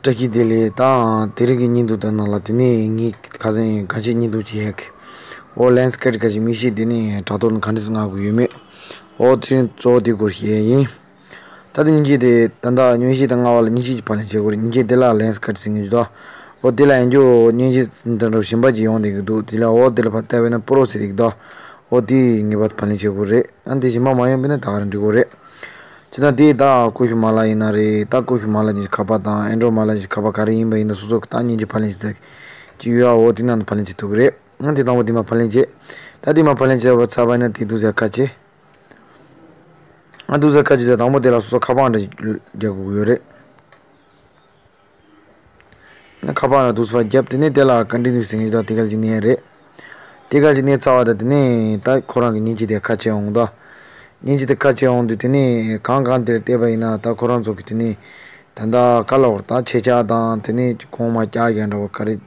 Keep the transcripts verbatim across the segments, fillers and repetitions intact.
བཀྲ་ཤིས་བདེ་ལེགས། ད་དེ་རིང་གི་བརྙན་ཐུང་དེ་ནང་ལ་དེ་ནས་ངས་ཁ་སང་ག་ཅིག་བརྙན་ཐུང་ཅིག་ཡག་གི། འོ་ལན་སི་ཀེབ་ག་ཅིག་མིག་ཤེལ་དེ་ནས་དྲ་ཐོག་ནས་ག་འདྲས་མངགས་དགོས་ཡོད་མེད། འོ་དེ་རིང་གཙོ་བོ་དེ་སྐོར་བཤད་ཡ་ཡིན། ད་དེ་མཉེན་ཆས་དེ་ད་ལྟ་མཉེན་ཆས་དེ་མངགས་པ་ལ་མཉེན་ཆས་ཀྱི་ཕབ་ལེན་བྱེད་དགོས་རེད། མཉེན་ཆས་དེ་ལ་ལན་སི་ཀེབ་ཟེར་མཁན་ཅིག་འདུག་འོ་དེ་ལ་ཡང་ཁྱོད་མཉེན་ཆས་འདི་འདྲ་གཞན་པ་ཅིག་ཡོང་བསྡད་ཀྱི་འདུག་དེ་ལ་འོ་དེ་ལ་ཕར་བལྟས་པས་ན་པོ་རོ་ཟེར་གྱི་འདུག་འོ་དེ་ངེས་པར་དུ་ཕབ་ལེན་བྱེད་དགོས་རེད། ཨ་དེ་གཞན་པ་མ་ཡོང་བས་ན་ད་ག་རང་འགྲིག་གི་རེད། བྱས་ཙང་དེ་ད་ཀུ་ཤུ་མ་ལག་ཡིན་ན་རེད། ད་ཀུ་ཤུ་མ་ལག་གི་ཁ་པར་དང་ཨེན་ཌོ་རོད་མ་ལག་གི་ཁ་པར་ག་རེ་ཡིན་པ་ཡིན་ན་སོ་སོ་གི་ད་མཉེན་ཆས་ཕབ་ལེན་བྱེད་ས་ཅིག་ཡོད་ཨ། འོ་དེ་ནང་ནས་ཕབ་ལེན་བྱེད་ཐུབ་ཀྱི་རེད། ཨ་དེ་དང་པོ་དེ་མར་ཕབ་ལེན་བྱེད། ད་དེ་མར་ཕབ་ལེན་བྱས་པ་ཚར་བ་ཡིན་ན་དེ་འདུག་ཟེར་ཁ་ཕྱེ། ཨ་འདུག་ཟེར་ཁ་ཕྱེ་དུས་དང་པོ་དེ་ལ་སོ་སོ་ཁ་པར་འདྲ་རྒྱག་དགོས་ཀྱི་ཡོད་རེད། ཁ་པར་ལ་འདུག་སེ་ཕར་བརྒྱབ། དེ་ནས་དེ་ལ་ཀོན་ཊི་ནིའུ་ཟེར་མཁན་ཞིག་དང་དེ་ག་ཅིག་མནན་རེད། དེ་ག་ཅིག་མནན་ཚར་བ་དང་དེ་ནས་ད་ཁོ་རང་གི་མཉེན་ཆས་དེ་ཁ་ཕྱེ་འོང་དོ། མཉེན་ཆས་དེ་ཁ་ཕྱེ་འོང་དུས་དེ་ནས་གང་གང་དེར་བལྟས་པ་ཡིན་ན་ད་ཁོ་རང་ཚོ་གི་དེ་ནས་ད་ལྟ་ག་ལབ་དགོས་རེད། ད་ཆེ་ཆ་དང་དེ་ནས་གོང་མ་བཀྱག་རྒྱག་འདྲ་བོ་ག་རེ་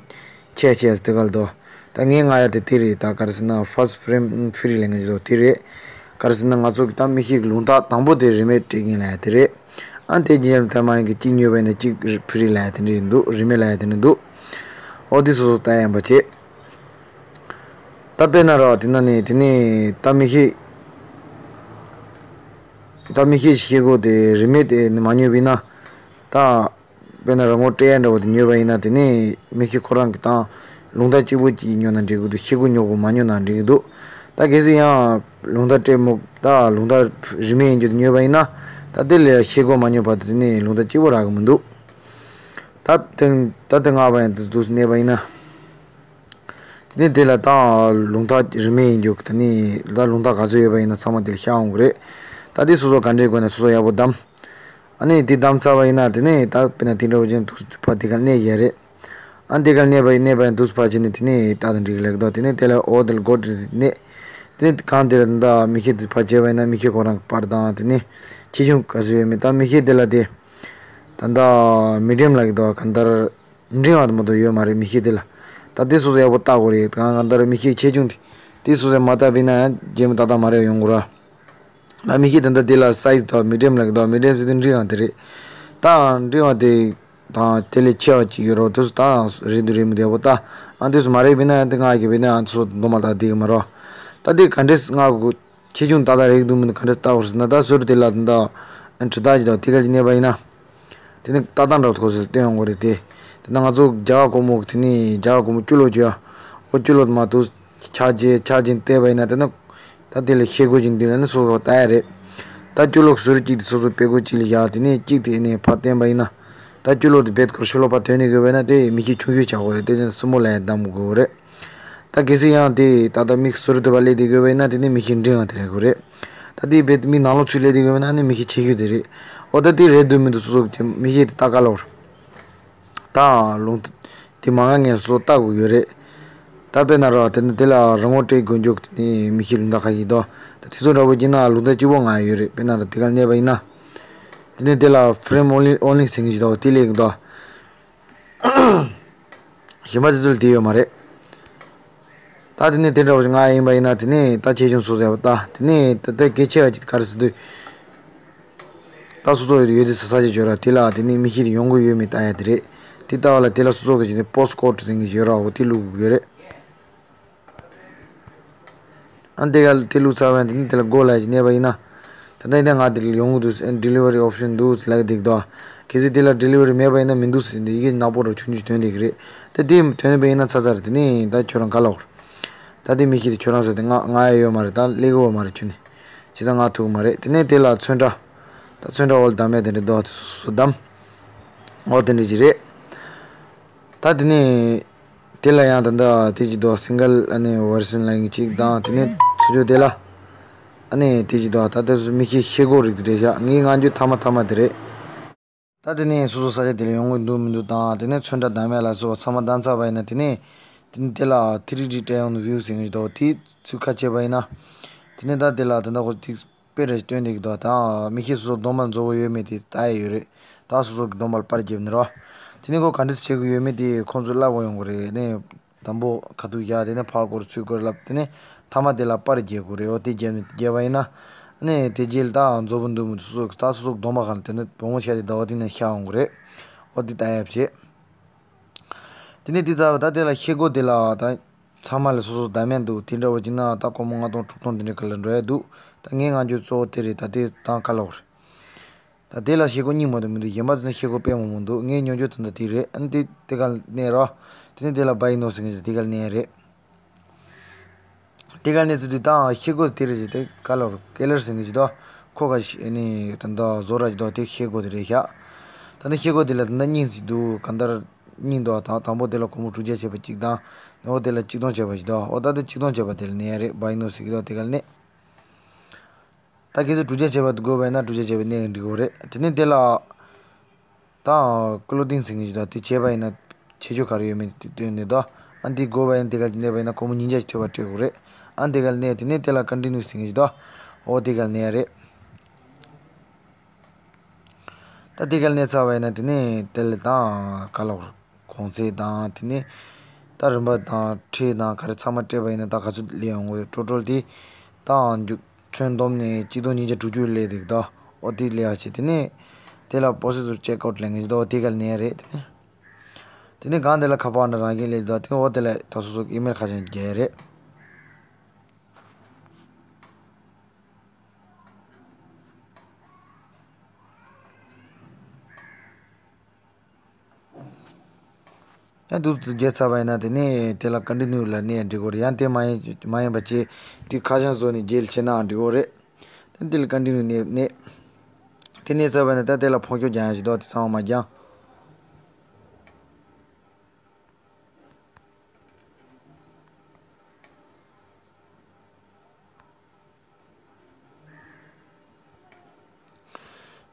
ཆེ་ཆེ་དེ་ག་ལ་འདུག་ད་ངས་མངགས་ཡ་དེ་དེ་རེད། ད་ག་རེ་ཟེར་ན་ཕ་སི་ཕི་རེམ་ཕི་རི་ལབ་མཁན་ཞིག་འདུག་དེ་རེད། ག་རེ་ཟེར་ན་ང་ཚོ་གི་ད་མིག་ཤེལ་གྱི་ལུང་ཐག་དང་པོ་དེ་རི་མེད་སྤྲད་མཁན་ལབ་ཡ་དེ་རེད། ཨ་དེ་རྗེས་ལ་ཐ་མ་ཡིན་གྱི་གཅིག་ཉོས་པ་ཡིན་ན་གཅིག་ཕི་རི་ལབ་ཡ་དེ་འདྲ་ཡིན་འདུག་རི་མེད་ལབ་ཡ་དེ་འདྲ་འདུག་འོ་དེ་སོ་སོ་ལྟ་ཡ་ཡིན་པ་བྱེད། ད་དཔེར་ན་ར་དེ་ན་ནས་དེ་ནས་ད་མིག་ཤེལ། ད་མིག་ཤེལ་ཤེལ་སྒོ་དེ་རི་མེད་དེ་མ་ཉོས་པ་ཡིན་ན། ད་དཔེར་ན་རི་མོ་སྤྲད་ཡ་འདྲ་བོ་དེ་ཉོས་པ་ཡིན་ན་དེ་ནས་མིག་ཤེལ་ཁོ་རང་གི་དང་ལུང་ཐག་གཅིག་པོ་གཅིག་ཉོས་ན་འགྲིག་གི་འདུག་ཤེལ་སྒོ་ཉོ་དགོས་མ་ཉོས་ན་འགྲིག་གི་འདུག་ད་གལ་སྲིད་ཡང་ལུང་ཐག་སྤྲད་མོ་ད་ལུང་ཐག་རི་མེད་ཡིན་རྒྱུ་དེ་ཉོས་པ་ཡིན་ན། ད་དེ་ལས་ཤེལ་སྒོ་མ་ཉོས་བར་དུ་དེ་ནས་ལུང་ཐག་གཅིག་པོ་རག་གི་མི་འདུག་ད་དེ་ད་དེ་མངགས་པ་ཡང་དེ་འདུག་སེ་གནས་པ་ཡིན་ན། དེ་ནས་དེ་ལ་ད་ལུང་ཐག་རི་མེད་ཡིན་རྒྱུ་དེ་ནས་ད་ལུང་ཐག་ག་ཚོད་ཡོད་པ་ཡིན་ན་ཚང་མ་དེ་ལ་ཤར་འོང་གི་རེད། ད་དེ་སོ་སོ་ག་འདྲའི་སྒོ་ནས་སོ་སོ་ཡག་པོ་བདམས། ཨ་ནི་དེ་བདམས་ཚར་བ་ཡིན་ན་དེ་ནས་ད་དཔེར་ན་དེ་འདྲ་བོ་ཅན་དུ་ཕར་དེ་གར་གནས་ཡས་རེད། ཨ་དེ་གར་གནས་པ་ཡིན་གནས་པ་ཡིན་དུས་ཕར་ཕྱིན་ནས་དེ་ནས་ད་དང་འགྲིག་ལེགས་དོ། དེ་ནས་དེ་ལ་ཨོ་དེ་ལ་སྒོ་དྲིལ་ནས་དེ་ནས་གང་དེ་ལ་ད་མིག་ཤེལ་དེ་ཕར་བྱས་པ་ཡིན་ན་མིག་ཤེལ་ཁོ་རང་གི་པར་དང་དེ་ནས་ཆེ་ཆུང་ག་ཚོད་ཡོད་མེད། ད་མིག་ཤེལ་དེ་ལ་དེ་ད་ད་མི་ཌི་ཡམ་ལབ་ཀྱི་འདུག་གང་ལྟར་འབྲིང་བ་དེ་མ་གཏོགས་ཡོད་མ་རེད་མིག་ཤེལ་དེ་ལ། ད་དེ་སོ་སོ་ཡག་པོ་བལྟ་དགོས་རེད། གང་གང་ལྟར་མིག་ཤེལ་ཆེ་ཆུང་དེ་དེ་སོ་སོས་མ་བལྟ་པ་ཡིན་ན་ཡང་རྗེས་མ་ཏག་ཏག་མ་རེད་ཡོང་གི་ར། ང་མིག་ཤེལ་དེ་འདྲ་དེ་ལ་སའི་ཛི་དང་མི་ཌི་ཡམ་ལབ་ཀྱི་འདུག་མི་ཌི་ཡམ་ཟེར་དུས་འབྲིང་བ་དེ་རེད། ད་འབྲིང་བ་དེ་དང་དེ་ལས་ཆེ་བ་ཅིག་ཡོད་རོགས། དེ་ཚོ་ད་རེད་འདུག་རེད་མི་འདུག་ཡག་པོ་ལྟ། ཨ་དེ་ཚོ་མ་རེད་པས་ན་ཡང་དེ་མངགས་ཀྱི་པས་ན་ཡང་ཚོ་འདོམས་པ་ལྟ་བསྡད་ཀྱི་མ་རོགས། ད་དེ་ག་འདྲས་མངགས་དགོས། ཆེ་ཆུང་ཏག་ཏག་རེད་འདུག་མི་འདུག་ག་འདྲས་ལྟ་དགོས་ཟེར་ན། ད་ཟུར་དེ་ལ་ད་ད་དྲི་རྟགས་ཅིག་དང་དེ་ག་ཅིག་གནས་པ་ཡིན་ན། དེ་ནི་ཏག་ཏག་འདྲ་ཁོ་ཚོས་སྟོན་ཡོང་གི་རེད་དེ། དེ་ན་ང་ཚོ་རྒྱ་གར་སྒོར་མོ་དེ་ནི་རྒྱ་གར་སྒོར་མོ་བཅུ་ལོ་བཅུ་ཡ། ཨོ་བཅུ་ལོ་དེ་མ་གཏོགས་ཆ་རྒྱས་ཆ་རྒྱས་བལྟས་པ་ཡིན་ན་དེ་ན། ད་དེ་ལ་ཤེལ་སྒོ་ཅིག་འདུག་ན་ནི་སོ་སོ་ལྟ་ཡ་རེད། ད་བཅུ་ལོ་ཟུར་གཅིག་དེ་སོ་སོ་དཔེ་སྒོ་གཅིག་ལ་བཞག་དེ་ནས་གཅིག་དེ་ནས་ཕར་བསྟན་པ་ཡིན་ན། ད་བཅུ་ལོ་དེ་རྦད་ཁོར་ཤོ་ལོ་ཕར་དོན་ནས་དགོས་པ་ཡིན་ན་དེ་མིག་ཤེལ་ཆུང་ཤོས་བྱ་དགོས་རེད། དེ་ནས་སྲིན་མོ་ལ་ཡང་བདམས་དགོས་རེད། ད་གལ་སྲིད་ཡང་དེ་ད་ལྟ་མིག་ཟུར་དུ་བ་སླེབས་བསྡད་དགོས་པ་ཡིན་ན་དེ་ནི་མིག་ཤེལ་འབྲིང་བ་དེ་རེད་དགོས་རེད། ད་དེ་རྦད་མིག་ནང་ལོགས་ཚུར་སླེབས་བསྡད་དགོས་པ་ཡིན་ན་ནི་མིག་ཤེལ་ཆེ་ཤོས་དེ་རེད། ཨོ་ད་དེ་རེད་འདུག་མི་འདུག་སོ་སོ་གི་མིག་ཤེལ་དེ་ལྟ་ག་ལོར། ད་ལུང་དེ་མ་ང་ངས་སོ་ལྟ་དགོས་ཡོད་རེད། ད་དཔེར་ན་རོ་དེ་ནི་དེ་ལ་རི་མོ་སྤྲད་དགོས་འཇུག་དེ་ནི་མིག་ཤེལ་ལུང་ཐག་ཁ་ཤས་འདུག་ད་དེ་ཚོ་འདྲ་པོ་བྱས་ན་ལུང་ཐག་གཅིག་པོ་ང་ཡོད་རེད། དཔེར་ན་རོ་དེ་གར་གནས་པ་ཡིན་ན། དེ་ནི་དེ་ལ་ཕི་རེམ་ཨོན་ལི་ཨོན་ལི་ཟེར་མཁན་ཞིག་འདུག་དེ་སླེབས་ཀྱི་འདུག་གཞན་པ་དེ་ཚོ་ལ་དེ་ཡོད་མ་རེད། ད་དེ་ནས་དེ་འདྲ་བ་ཞིག་ང་ཡིན་པ་ཡིན་ན་དེ་ནས་ད་ཆེ་ཆུང་སོ་སོ་ཡག་པོ་ལྟ། དེ་ནས་ད་ལྟ་གལ་ཆེ་བ་ཅིག་ག་རེ་ཟེར་དུས། ད་སོ་སོ་ཡོད་དུས་ས་ས་ཅིག་བྱོས་ར་དེ་ལ་དེ་ནས་མིག་ཤེལ་ཡོང་གི་ཡོད་མེད་ལྟ་ཡ་དེ་རེད། དེ་ལྟ་བ་ལ་དེ་ལ་སོ་སོ་གི་ཅིག་ནས་པོ་སི་ཀོ་ཌི་ཟེར་མཁན་ཞིག་ཡོད་ར། འོ་དེ་བླུག་དགོས་ཀྱི་ཡོད་རེད། ཨ་དེ་ག་དེ་བླུགས་ཚར་བ་ཡིན་དེ་ནི་དེ་ལ་སྒོ་ལ་ཅིག་གནས་པ་ཡིན་ན། ད་ལྟ་ཡིན་ན་ང་དེ་ལ་ཡོང་གི་འདུག་ཌི་ལི་ཝ་རི་ཨོབ་ཤན་འདུག་ལབ་ཀྱི་འདུག་ད། གལ་སྲིད་དེ་ལ་ཌི་ལི་ཝ་རི་མེད་པ་ཡིན་ན་མི་འདུག་ཟེར་ཡི་གེ་ནག་པོ་རུ་ཆུང་ཆུང་ཐོན་བསྡད་ཀྱི་རེད། ད་དེ་ཐོན་པ་ཡིན་ན་ཚར་ཚར་རེད། དེ་ནས་ད་ཁྱོད་རང་ག་ལ་འོར། ད་དེ་མིག་ཤེལ་དེ་ཁྱོད་རང་ཟེར་དེ་ང་ང་ཡ་ཡོད་མ་རེད། ད་སླེབས་ཀྱི་ཡོད་མ་རེད་ཁྱོད་ནི། ཇི་ལྟར་ང་ཐུག་མ་རེད། དེ་ནས་དེ་ལ་ཚོན་ཁྲ། ད་ཚོན་ཁྲ་འོག་ལ་བདམས་ཡ་དེ་འདྲ་འདུག་དེ་སོ་སོ་བདམས། འོ་དེ་འདྲ་ཅིག་རེད། ད་དེ་ནས། དེ་ལ་ཡང་ད་ལྟ་དེ་ཅིག་འདུག་སིང་གལ་ཨ་ནི་ཝར་ཤན་ལབ་མཁན་ཅིག་དང་དེ་ནས་ཚུར་ཕྱོགས་དེ་ལ། ཨ་ནི་དེ་ཅིག་འདུག་ད་ལྟ་མིག་ཤེལ་ཤེལ་སྒོ་རིགས་དེ་རེད་ཤག་ངས་མངགས་རྒྱུ་མཐའ་མ་མཐའ་མ་དེ་རེད། ད་དེ་ནས་སོ་སོ་ས་ཆ་དེ་ལ་ཡོང་གི་འདུག་མི་འདུག་དང་དེ་ནས་ཚོན་ཁྲ་བདམས་ཡ་ལ་སོགས་པ་ཚང་མ་བདམས་ཚར་བ་ཡིན་ན་དེ་ནས། དེ་ནས་དེ་ལ་ཐི་རི་ཌི་ཊའེ་ཨོན་ཝིའུ་ཟེར་མཁན་ཅིག་འདུག་དེ་ཚུར་ཁ་ཕྱེ་བ་ཡིན་ན། དེ་ནས་ད་དེ་ལ་ད་ལྟ་ཁོ་ཏིག་དཔེ་རེ་སྟོན་བསྡད་ཀྱི་འདུག་ད་མིག་ཤེལ་སོ་སོ་སྡོམ་པ་རྫོགས་པ་ཡོད་མེད་དེ་ལྟ་ཡ་ཡོད་རེད། ད་སོ་སོ་གི་སྡོམ་པ་ལ་པར་རྒྱབ་ནས་རོ། དེ་ནས་ཁོ་ག་འདྲས་བྱེད་དགོས་ཡོད་མེད་དེ་ཁོང་ཚོས་བསླབ་དགོས་ཡོང་གི་རེད་ནས། དང་པོ་ཁ་ཐུག་བཞག་དེ་ནས་ཕར་སྐོར་ཚུར་སྐོར་ལབ། དེ་ནས་མཐའ་མ་དེ་ལ་པར་རྒྱག་དགོས་རེད། འོ་དེ་རྒྱབ་ནས་རྒྱབ་པ་ཡིན་ན། ནས་དེ་རྗེས་ལ་ད་རྫོགས་པ་འདུག་མི་འདུག་སོ་སོ་ད་སོ་སོ་གི་སྡོམ་པ་གང་ལ་དེ་ནས་བུ་མོ་ཤ་དེ་ཟླ་བ་དེ་ནས་ཤ་འོང་གི་རེད། འོ་འདི་ལྟ་ཡག་བྱེད། དེ་ནས་དེ་ཚར་བ་ད་དེ་ལ་ཤེལ་སྒོ་དེ་ལ་ད་ཚང་མ་ལ་སོ་སོ་བདག་མེད་འདུག་དེ་འདྲ་བ་ཅིག་ན་ད་སྒོར་མོ་ལྔ་སྟོང་དྲུག་སྟོང་དེ་འདྲ་ག་ལ་འགྲོ་ཡ་འདུག་ད་ངས་ང་ཚོའི་གཙོ་བོ་དེ་རེད། ད་དེ་དང་ག་ལོག་རེད། ད་དེ་ལ་ཤེལ་སྒོ་རྙིང་མ་གཏོགས་མི་འདུག་གཞན་པ་ཚོ་ན་ཤེལ་སྒོ་དཔེ་མང་པོ་འདུག་ངའི་ཉོ་རྒྱུ་ད་ལྟ་དེ་རེད། ཨ་ནི་དེ་དེ་ག་ལ་གནས་རོགས། དེ་ནས་དེ་ལ་བྷའི་ནོ་ཟེར་མཁན་ཞིག་དེ་ག་ལ་གནས་རེད། དེ་ག་ནས་ཚུར་དུས་དང་ཤེལ་སྒོ་དེ་རེད་ཅེས་དེ་ག་ལོར་ཀེ་ལར་ཟེར་གི་ཅི་དོ། ཁོ་ག་ཤི་ནི་ད་ལྟ་བཟོ་ར་ཅི་དོ་དེ་ཤེལ་སྒོ་དེ་རེད་ཤག་ད་ནི་ཤེལ་སྒོ་དེ་ལ་ད་ལྟ་རྙིང་ཟིག་འདུག་གང་ལྟར་རྙིང་དོ། དང་དང་པོ་དེ་ལ་སྒོར་མོ་དྲུག་བརྒྱ་བྱས་པ་གཅིག་དང་། འོ་དེ་ལ་གཅིག་སྟོང་བྱས་པ་ཞིག་དོ། འོ་ད་དེ་གཅིག་སྟོང་བྱས་པ་དེ་ལ་གནས་རེད། བྷའི་ནོ་ཟེར་གི་དོ་དེ་ག་ལ་གནས། ད་གལ་སྲིད་དྲུག་བརྒྱ་བྱས་པ་དགོས་པ་ཡིན་ན་དྲུག་བརྒྱ་བྱས་པའི་གནས་འགྲིག་གི་རེད། དེ་ནས་དེ་ལ་ད་ཀློ་ཏིང་ཟེར་མཁན་ཞིག་དང་དེ་བྱས་པ་ཡིན་ན་བྱེད་ཆོག་ག་རེ་ཡོད་མེད་དེ་སྟོན་ནས་ད། ཨ་འདི་དགོས་པ་ཡིན་དེ་ག་ཅིག་གནས་པ་ཡིན་ན་སྒོར་མོ་ཉིས་བརྒྱ་ཅིག་ཐོབ་པ་སྤྲད་དགོས་རེད། ཨ་འདི་ག་ལ་གནས། དེ་ནས་དེ་ལ་ཀོན་ཊི་ནིའུ་ཟེར་མཁན་ཞིག་དང་། འོ་དེ་ག་ལ་གནས་རེད། ད་དེ་ག་ལ་གནས་ཚར་བ་ཡིན་ན་དེ་ནས་དེ་ལ་དང་ག་ལ་གོང་ཚད་དང་དེ་ནས་ད་རིན་པ་དང་ཁྲལ་དང་ག་རེ་ཚང་མ་སྤྲད་པ་ཡིན་ན་ད་ག་ཚོད་སླེབས་ཡོང་གི་རེད། ཊོ་ཊལ་དེ་དང་རྒྱུ་ཁྱོན་བསྡོམས་ནས་གཅིག་སྟོང་ཉིས་བརྒྱ་དྲུག་ཅུ་སླེབས་འདུག་ད། འོ་དེ་སླེབས་ཡག་བྱས། དེ་ནས་དེ་ལ་པོ་སི་སི་ཊར་ཅེག་ཨའུཊ་ལེན་གི་འདུག་འོ་དེ་ག་ལ་གནས་རེད། དེ་ནས་དེ་ནས་གང་དེ་ལ་ཁ་པར་འདྲ་རང་བཞིན་སླེབས་འདུག་དེ་འོ་དེ་ལ་ད་སོ་སོ་ཨི་མེལ་ཁ་བྱང་རྒྱག་ཡ་རེད། ཡང་འདུག་ཏུ་བརྗེད་ཚར་བ་ཡིན་ན་དེ་ནས་དེ་ལ་ཀོན་ཊི་ནིའུ་ལ་གནས་འགྲིག་གོ་རེད། ཡང་དེ་མ་ཡིན་མ་ཡིན་པ་བྱས་དེ་ཁ་བྱང་བཟོ་ནས་རྗེས་ལ་བྱས་ནའང་འགྲིག་གོ་རེད། དེ་དེ་ལ་ཀོན་ཊི་ནིའུ་གནས་གནས། དེ་གནས་ཚར་བ་ཡིན་ན་ད་དེ་ལ་ཕོན་ཆོག་རྒྱག་ཡ་ཞིག་འདུག་དེ་ཚང་མ་མ་རྒྱག་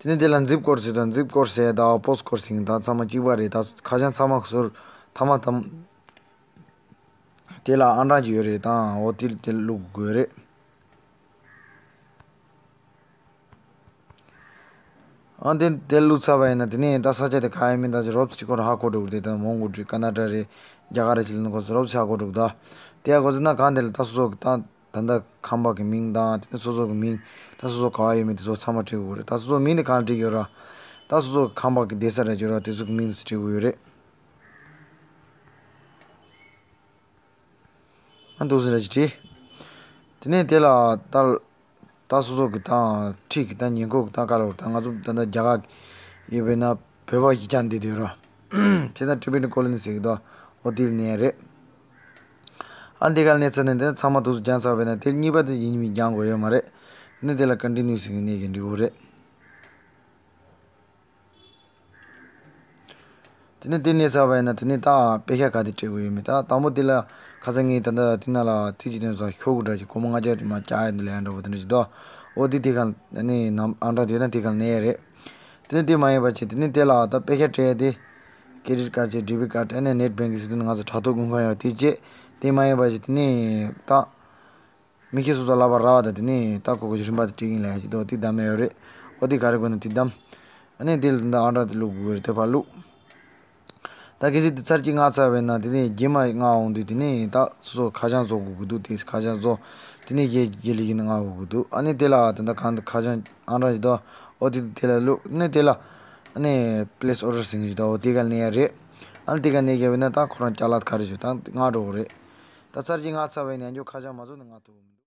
དེ་ནས་དེ་ལ་ཛིབ་ཀོཌ་ཟེར་དང་ཛིབ་ཀོཌ་ཟེར་དང་པོ་སི་ཊི་ཀོཌ་ཟེར་དང་ཚང་མ་གཅིག་པ་རེད། ད་ཁ་བྱང་ཚང་མ་ཟུར་ཐ་མ་ཐམ་དེ་ལ་ཨང་གྲངས་ཅིག་ཡོད་རེད། དང་འོ་དེ་དེ་བླུག་དགོས་རེད། ཨང་དེ་དེ་བླུག་ཚར་བ་ཡིན་ན་དེ་ནས་ད་ས་ཆ་དེ་ག་ཡིན་མིན་ད་ཅི་རོབ་ཙམ་ཅིག་ཁོ་རང་ཧ་གོ་འགྲོ་གི་རེད། ད་མོན་གྷོ་འགྲོ་ཀ་ན་ཌ་རེད། རྒྱ་གར་རེད། ཅི་ལ་ནི་ཁོ་ཚོ་རོབ་ཙམ་ཧ་གོ་འགྲོ་གི་ད། དེ་ཡ་གོ་ཚོད་ན་གང་དེ་ལ་ད་སོ་སོ་གི་ད། ད་ལྟ་ཁང་པ་གི་མིང་དང་དེ་ནས་སོ་སོ་གི་མིང་། ད་སོ་སོ་ག་བ་ཡོད་མེད་དེ་ཚོ་ཚང་མ་བྲིས་དགོས་རེད། ད་སོ་སོ་མིང་དེ་གང་བྲིས་ཡོད་ར། ད་སོ་སོ་ཁང་པ་གི་བསྡད་ས་ར་ཅིག་ར་དེ་ཚོ་གི་མིང་དེ་ཚོ་བྲིས་དགོས་ཡོད་རེད། ཨ་འདུག་སེ་ར་ཅིག་བྲིས། དེ་ནས་དེ་ལ་ད་ད་སོ་སོ་གི་ད་ཁྲིད་གི་ད་ཉེ་འཁོར་གི་ད་ག་ལ་ད་ང་ཚོ་ད་ལྟ་རྒྱ་གར་ཡོད་པས་ན་བོད་པ་ཞིག་ཀྱང་བསྡད་དེ་ར། བྱས་ན་ཊི་བེ་ཊན་ཀོ་ལོ་ནི་ཟེར་གི་ད་འོ་དེ་ལ་གནས་རེད། ཨ་འདི་ག་ལ་གནས་ཚར་ནས་དེ་ཚང་མ་དུས་སུ་སྦྱངས་ཚར་བས་ན་དེ་གཉིས་པ་དེ་ཡིན་མིན་སྦྱང་དགོས་ཡོད་མ་རེད། ནི་དེ་ལ་ཀོན་ཊི་ནིའུ་ཟེར་གི་གནས་གི་འགྲིག་གི་རེད། དེ་ནས་དེ་གནས་ཚར་བས་ན་དེ་ནས་ད་པེ་ཤ་ག་དེ་སྤྲད་དགོས་ཡོད་མེད། ད་དང་པོ་དེ་ལ་ཁ་སང་ངས་ད་ལྟ་དེ་ན་ལ་དེ་ཅི་དོན་ས་ཤོག་གུ་འདྲ་ཞིག་སྒོར་མོ་ལྔ་བརྒྱ་མ་བཅག་ཡ་འདི་ལ་ཡང་འདྲ་བོ་དེ་འདྲ་ཞིག་འདུག་འོ་དེ་དེ་ག་ནི་ནམ་ཨང་གྲངས་དེ་ན་དེ་ག་གནས་རེད། དེ་ནས་དེ་མ་ཡིན་པ་བྱས་དེ་ནས་དེ་ལ་ད་པེ་ཤ་སྤྲད་དེ། ཀེ་རེ་ཌིཊ་ཀཌ་བྱས་ཌེ་བིཊ་ཀཌ་ཨ་ནི་ནེཊ་བེང་ཀིང་ཟེར་དུས་ང་ཚོ་དྲ་ཐོག་དགོས་མཁན་ཡོད་དེ་བྱས། དེ་མ་ཡིན་པ་བྱས་དེ་ནས་ད། མི་ཁྱེད་སོ་སོ་ལབ་པ་ར་བ་དང་དེ་ནས་ད་ཁོ་ཁོ་རིན་པ་དེ་སྤྲད་ཀྱིན་ལ་ཡ་ཞིག་འདུག་དེ་བདམས་ཡོད་རེད། འོ་དེ་ག་རེ་དགོས་ན་དེ་བདམས། ཨ་ནི་དེ་ལ་ད་ཨང་གྲངས་དེ་བླུག་དགོས་རེད། དེ་ཕར་བླུག་ད་གལ་སྲིད་དེ་ཚར་གཅིག་མངགས་ཚར་བས་ན་དེ་ནས་རྗེས་མ་མངགས་འོང་དུས་དེ་ནས་ད་སོ་སོ་ཁ་བྱང་བཟོ་དགོས་ཀྱི་འདུག་དེ་ཁ་བྱང་བཟོ། དེ་ནས་རྗེས་རྗེས་ལ་ཡིན་ན་མངགས་དགོས་ཀྱི་འདུག་ཨ་ནི་དེ་ལ་ད་ལྟ་གང་དུ་ཁ་བྱང་ཨང་གྲངས་ཞིག་འདུག་འོ་དེ་དེ་ལ་བླུག་ནས་དེ་ལ་ཨ་ནི་པི་ལེ་སི་ཨོར་ཌར་ཟེར་མཁན་ཞིག་འདུག་འོ་དེ་ག་གནས་ཡ་རེད། ཨ་ནི་དེ་ག་གནས་རྒྱབ་པས་ན་ད་ཁོ་རང་ཅ་ལག་ག་རེ་ཞིག་ད་མངགས་འགྲོ་གི་རེད། ད་ཚར་གཅིག་མངགས་ཚར་བས་ན་ཡང་ཁ་བྱང་མ་བཟོ་ནས་མངགས་ཐུབ་གི་མི་འདུག